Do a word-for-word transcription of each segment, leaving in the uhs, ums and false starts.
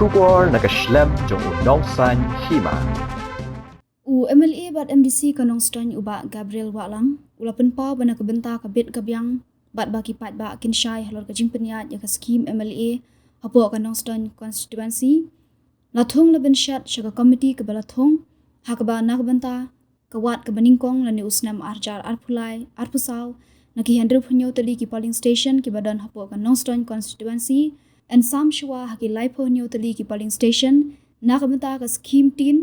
Khubor na ka shlem jong u Nongsaiñ Hima. U M L A bad M D C ka Nongstoiñ u Bah Gabriel Wahlang u la pynpaw ba na ka bynta ka bit ka biang bad ba ki paidbah kin shai halor ka jingpynïaid ïa ka skhim M L A hapoh ka Nongstoiñ constituency, la thung la bynshet sha ka komiti kaba la thung, ha kaba na ka bynta ka wad kaba nyngkong lane u snem ar hajar arphew lai arphew saw, na ki hynriewphew hynñiew tylli ki polling station kiba don hapoh ka Nongstoiñ constituency, yn sam shuwa ha ki laiphew hynñiew tylli ki polling station na ka bynta ka skhim tin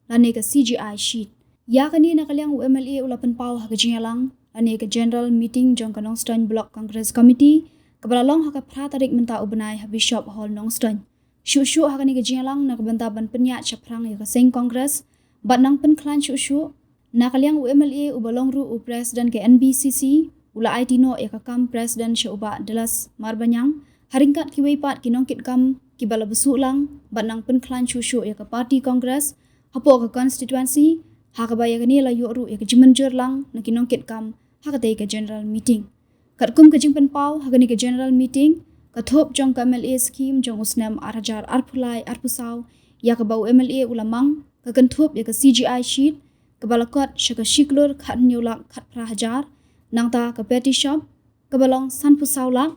lane ka C G I sheet. Ïa kane na ka liang u M L A u la pynpaw ha ka jingïalang lane ka general meeting jong ka Nongstoiñ Block Congress Committee, kaba la long ha ka phra tarik mynta u bnai ha Bishop Hall Nongstoiñ. Shuh shuh ha kane ka jingïalang na ka bynta ban pynïaid shaphrang ïa ka seng Congress bad nang pynkhlaiñ shuh shuh, na ka liang u M L A uba long ruh u president ka N B C C u la aiti noh ïa ka kam president sha u Bah Dallas Marbaniang, ha ryngkat kiwei pat ki nongkitkam kiba la bsuh lang bad nang pynkhlaiñ shuh shuh ïa ka party Congress hapoh ka constituency, ha kaba ïa kane la ïoh ruh ïa ka jingmynjur lang na ki nongkitkam ha katei ka general meeting. Katkum ka jingpynpaw ha kane ka general meeting, ka thup jong ka M L A skhim jong u snem ar hajar arphew lai arphew saw ïa kaba u M L A u la mang, ka kynthup ïa ka C G I sheet kaba la kot sha ka shi klur khathynñiew lak khatphra hajar, nangta ka petty shop kaba long sanphew saw lak,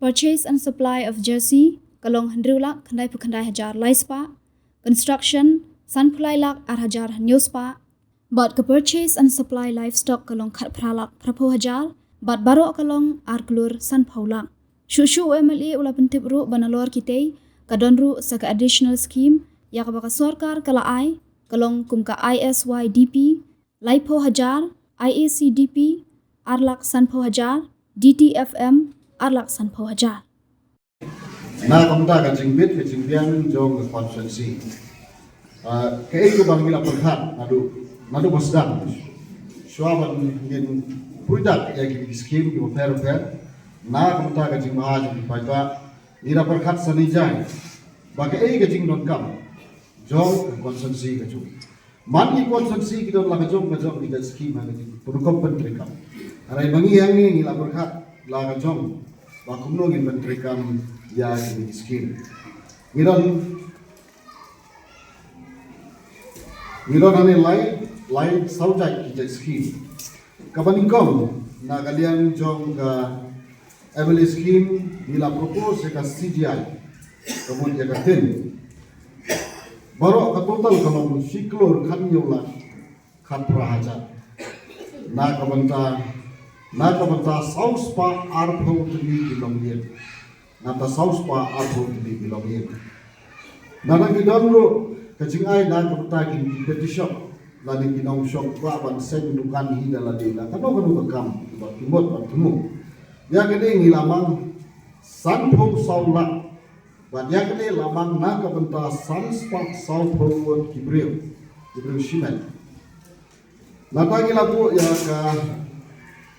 purchase and supply of jersey ka long hynriew lak khyndaiphew khyndai hajar lai spah, construction sanphew lai lak ar hajar hynñiew spah, bad ka purchase and supply livestock ka long khatphra lak phraphew hajar, bad baroh ka long ar klur sanphew lak. Shuh shuh u M L A u la pyntip ruh ba nalor kitei ka don ruh sa ka additional scheme ïa kaba ka sorkar ka la ai, ka long kum ka I S Y D P laiphew hajar, I A C D P ar lak sanphew hajar, D T F M ar lak sanphew hajar. Na ka bynta ka jingbit ka jingbiang jong ka constituency. Ah, kaei kaba ngi la pyrkhat naduh, naduh ba sdang. Shuwa ban ngin pyrkhat ïa ki skhim kiba pher pher. Na ka bynta ka jingbha jong ki paidbah, ngi la pyrkhat sani jai ba kaei ka jingdonkam jong ka constituency ka jong. Man ki constituency ki don la ka jong ka jong ki jait skhim ha ka jingpyndonkam pyntreikam. Hynrei ma ngi hangne ngi la pyrkhat la ka jong ba kumno ngin pyntreikam ïa ki skhim. Ngi don, ngi don hangne lai, lai saw jait ki jait skhim. Kaba nyngkong na ka liang jong ka M L A scheme ngi la propose ïa ka C G I. Ka mut ïa ka tin. Baroh ka total ka long shi klur khathynñiew lak khatphra hajar. Na ka bynta, na ka bynta saw spah arphew tylli ki longïing. Na ka bynta saw spah arphew tylli ki longïing. Na nang ki don ruh ka jingai na ka bynta ki petty shop lane ki nongshong kwah ban seng dukan hi da lade na kano kano ka kam, ba ki mut ban thmu. Ïa kane ngi la mang sanphew saw lak. Bad ïa kane la mang na ka bynta san spah sawphew ngut ki briew, ki briew shimet. Nangta ngi la buh ïa ka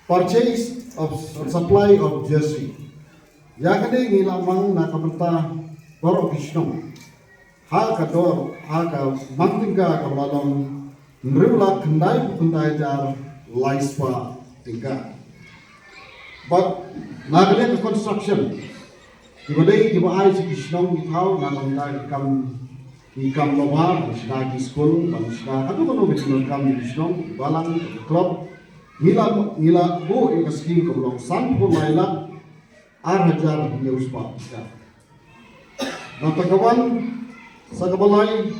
purchase of supply of jersey. Ïa kane ngi la mang na ka bynta baroh ki shnong. Ha ka dor, ha ka mang tyngka kaba la long hynriew lak khyndaiphew khyndai hajar lai spah tyngka. Bad na ka liang ka construction, kiba dei kiba ai sha ki shnong ki thaw, na ka bynta ki kam, ki kam laba, ban shna ki skul, ban shna kano kano ka jingdonkam jong ki shnong, ki balang, ki club. Ngi la, ngi la buh ïa ka skhim kaba long sanphew lai lak ar hajar hynñiew spah tyngka. Nangta ka wan sa kaba lai,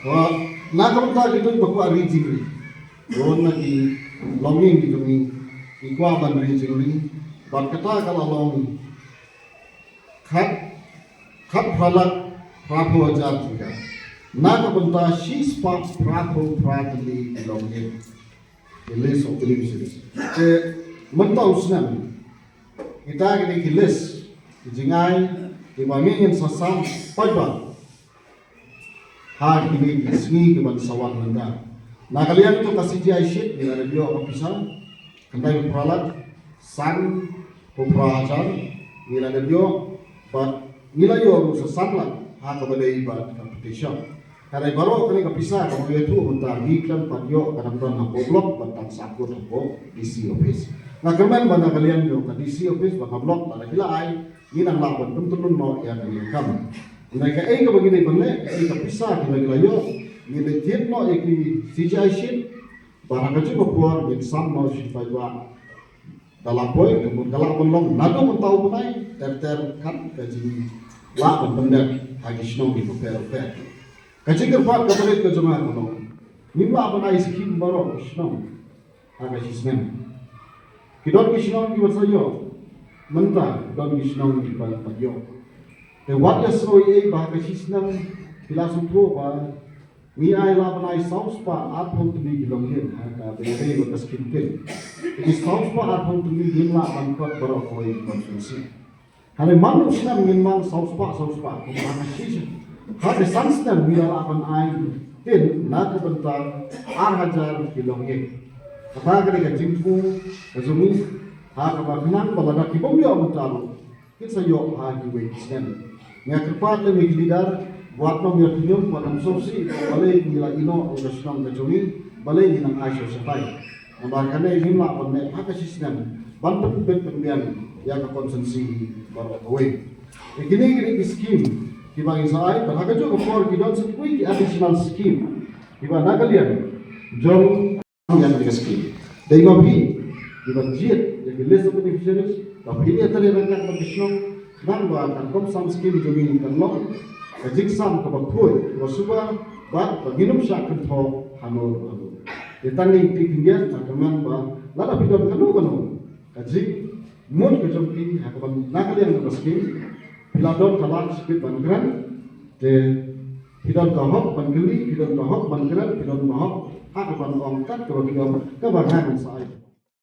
wa, na ka bynta ki don ba kwah ri jingri. Don na ki longïing ki jong ngi, ki kwah ban ri jingri. Bad kata ka la long khat, khatphra lak phraphew hajar tyngka. Na ka bynta shi spah phraphew phra tylli ki longïing. Ki list of beneficiaries. Te mynta u snem, kita ki dei ki list ki jingai kiba ngi ngin sa sam paidbah ha kine ki sngi kiban sa wan mynta. Na ka liang jong ka C G I sheet ngi la dep ïoh ka pisa khyndaiphew phra lak sanphew phra hajar ngi la dep ïoh, bad ngi la ïoh ruh sa san lak ha kaba dei bad ka petition. Hynrei baroh kane ka pisa kaba ïathuh mynta ngi khlem pat ïoh ka dang don hapoh block bad tang sa kut hapoh D C office. Nga kyrmen ba na ka liang jong ka D C office bad ka block lada ki la ai, ngin nang lah ban pyntyllun noh ïa kane ka kam. Hynrei kaei kaba ngi dei ban leh, kaei ka pisa kaba ngi la ïoh, ngin leit thied noh ïa ki C G I sheet, bad ha kajuh ka por ngin sam noh sha ki paidbah. Da la poi, ka mut ka lah ban long naduh mynta u bnai, ter ter kat ka jinglah ban pyndep ha ki shnong kiba pher pher. Ka jingkyrpad kaba rit ka jong nga ka long, ngim lah ban ai skim baroh ki shnong ha ka shi snem. Ki don ki shnong kiba sa ïoh, mynta ki don ki shnong kiba ym pat ïoh. Te wat ïa sngew ei ei ba ha ka shi snem phi la sngewthuh ba ngi ai, lah ban ai saw spah arphew tylli ki longïing ha kaba ïadei bad ka skim tin. Te ki saw spah arphew tylli ngim lah ban kot baroh kawei ka constituency. Hynrei man u snem ngin mang saw spah, saw spah, kumba ha ka shi snem. Ha ka san snem ngi la lah ban ai tin na ka bynta ar hajar ki longïing. Kata ka dei ka jingthmu ka jong ngi, ha kaba khnang ba lada ki bym ïoh mynta ruh, kin sa ïoh ha kiwei ki snem. Nga kyrpad lem ïa ki leader, wat nym ïa pynïoh, wat nym sngewsih balei ngi la ïehnoh ïa ka shnong ka jong ngi, balei ngi nang ai sha shatai. Namar kane ngim lah ban leh ha ka shi snem ban pynbeit pynbiang ïa ka constituency baroh kawei. Te kine kine ki skim kiba ngin sa ai, bad ha kajuh ka por ki don sa kiwei ki additional skim kiba na ka liang jong ïa kane ka skim. Dei ma phi kiba jied ïa ki list of beneficiaries, ba phi ïa trei ryngkat bad ki shnong, khnang ba ka Kamsang Scheme jong ngi kan long ka jingsam kaba khuid, kaba suba, bad ba ngin ym shah kynthoh hano hano. Te tang ïa kine ki khyndiat nga kyrmen ba lada phi don kano kano ka jingmut ka jong phi ha kaba na ka liang kaba skim, phi la don ka lad shibit ban kren, te phi don ka hok ban kylli, phi don ka hok ban kren, phi don ka hok ha kaban ong kat kaba phi ong, kaba ngan sa ai.